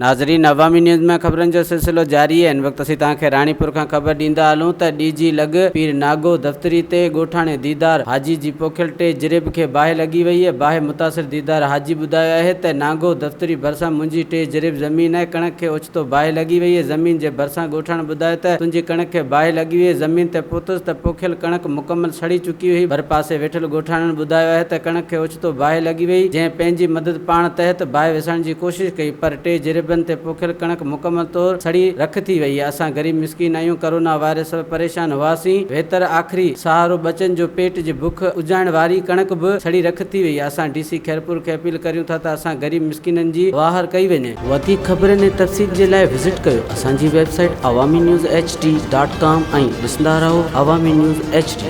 ناظرين عوامي نيوز ۾ خبرن جو سلسلو جاري آهي هن وقت اسين توهان کي راڻيپور کان خبر ڏيندا هلون ته ڏيجي لڳ پير ناگو دفتري تي ڳوٺاڻي ديدار حاجي جي پوکيل ٽي جريب کي باهه لڳي وئي آهي باهه متاثر ديدار حاجي ٻڌايو آهي ته ناگو دفتري ڀرسان منهنجي ٽي جريب زمين آهي ڪڻڪ کي اوچتو باهه لڳي وئي آهي زمين جي ڀرسان ڳوٺاڻن ٻڌايو ته تنهنجي ڪڻڪ کي باهه لڳي وئي زمين تي پهتس ته پوکيل ڪڻڪ مڪمل سڙي چڪي هئي ڀرپاسي ويٺل ڳوٺاڻن ٻڌايو آهي ته ڪڻڪ کي اوچتو باهه لڳي وئي، جنهن پنهنجي مدد پاڻ تحت باهه وسائڻ جي ڪوشش ڪئي، پر ٽي جريبن تي پوکيل ڪڻڪ مڪمل طور سڙي رک ٿي وئي. اسان غريب مسڪين آهيون، ڪرونا وائرس سبب پريشان هئاسين، ويتر آخري سهارو ٻچن جو پيٽ جي بک اجهائڻ واري ڪڻڪ به سڙي رک ٿي وئي. اسان ڊي سي خيرپور کي اپيل ڪريون ٿا ته اسان غريب مسڪينن جي واهر ڪئي وڃي. وڌيڪ خبرن ۽ تفصيل جي لاء وزٽ ڪيو اسان جي website Awami news H D dot com ۽ ڏسندا رهو عوامي نيوز ايڇ ڊي.